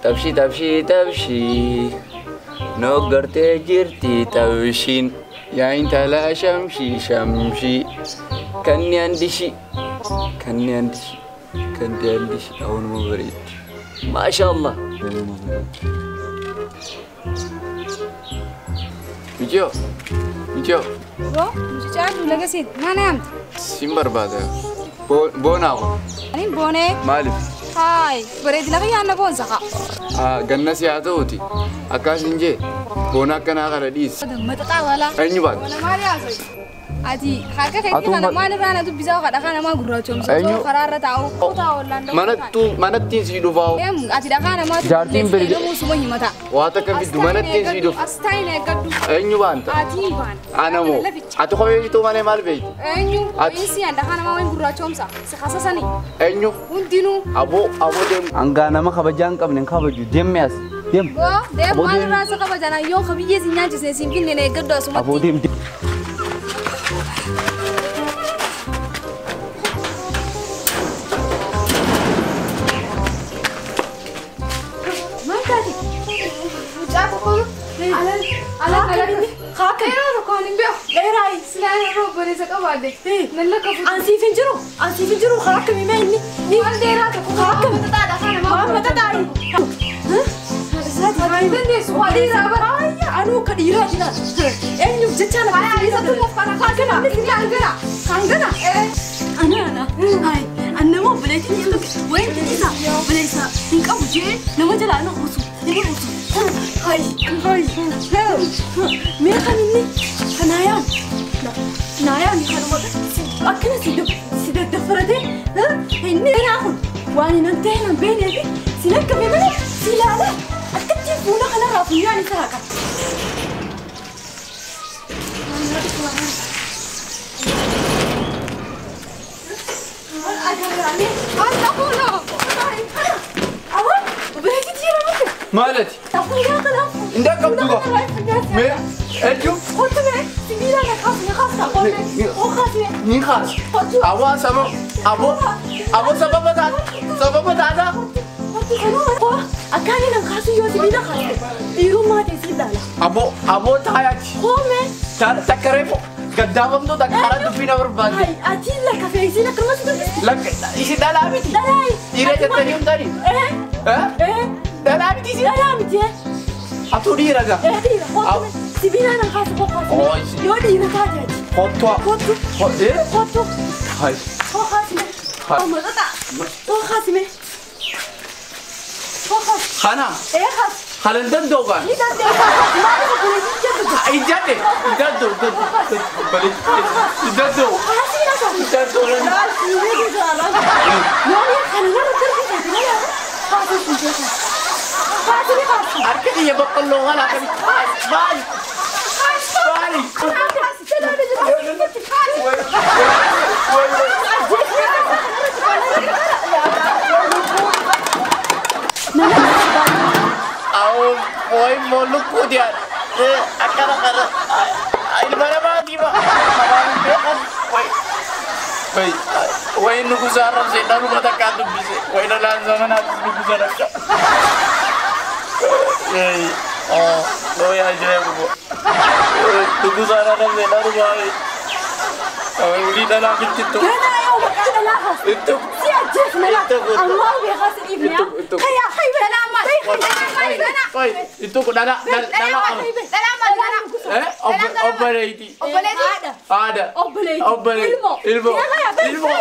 Tabshii tabshii tabshii noggartee jirti tabshiin yaa intala shamshii shamshii kanni andishii kanni andishii kanni andishii ahunuma bareeddi maashaallah. Michio Michio. Boo mucicaa duula gasiin maal yaamte? Sin barbaada. Boonaa. Ani boonee. Maaliif? Haay bareedina kiyyaa na boonsa haa. Gannas haa ta'uuti akkas hin jee boona akkanaa kana dhiisi. Maxaxaa walaa. Eenyu baata? Boona maali haasa'u? Ati harka keetii kana maal irraa na dubbisaa kadha namaa gurraachoomsa osoo karaa irra taa'u. Manattiin sii dhufaa. Ati dhagaa namaa Jaartiin biri. Namuu suma himata. Waa takka fiddu manattiin sii dhufu. As taa'in eeggadhu. Eenyu baanta? Ati baanta. Ana moo? Ati kophee bituu malee maal beekti? Eenyu? Insi dhagaa namaa wayin gurraachoomsa. Si kasasani. Eenyu? Hundinuu. Aboo aboo deemu. Hangaa nama kabajaa hin qabne hin kabaju deemmi as. Deem. Boo deem maal irraa si kabajana yoo kabiyyee si nyaachisne si hin finne eeggadhu asumatti. Aboo deem. Ansiif hin jiru karaa akkamii mee inni? Maal dheeraa tokko karaa akkamii? Maal maxaxaayi? Anuu akka dhiiraa jira. Eenyuuf jecha na Hangana. Ana ana. Hai. Annama obboleettiin tokko wayin isa obboleessa hin qabu jee nama jalaa na usu. Inni usu. Hai. Hai. Mee kan inni kanaayaan. Naayaan kanuma akkana si daddafaratee inni dheeraa kun waan hin ta'e nan beeknee fi si lakkame malee si ilaala. Akkatti fuula kanarraa funyaan isa haqa. Maalati? Inda qabdu ba? Mee eenyu? Ni kaas. Awwaa saba aboo aboo sababa taata sababa taata. Akkaani nan kaasu yoo sibiila kaaste dhiirummaa ta'e si ilaala. Aboo aboo taayaati. Koomee. Takka reefu gaddaafamtuu takka karaa dubbii na barbaadde. Ati lakka fe'isii lakka nama si dubbiste. Lakka isin dhalaa miti. Dhalaayi. Dhiira jettanii hin taani. Dhalaa miti isin. Dhalaa miti. Atuu dhiira gaa. Dhiira kootu sibiila nan kaasu kookaasi. Yoo dhiira taate ati. Kottu. Kottu. Kottu. Hai. Kookaasi. Maxaxaa. Kookaasi mee. Kana. Kana hin danda'u gaa. Ni dandeessa. Maaliif obboleettiin jettu? Hin jette. Hin danda'u. Hin danda'u. Hin danda'u. Harka kiyya boqqolloo kana akkamitti maali? Maali? Awoo immoo lukkuu dhiyaan akkana kana ilma namaa diima namaan hin beekan wayi wayi nugusa arrabsee dhaluma takkaan dubbise wayi dhalaan zamanaatis nugusa rakka. Loo yaa ajaa'ibu nugusa arrabsee dhaluma wali dhalaa bittittu. Ittu. Ittu dhala dhala obboleetti. Haadha. Obboleetti. Ilmoo. Ilmoo.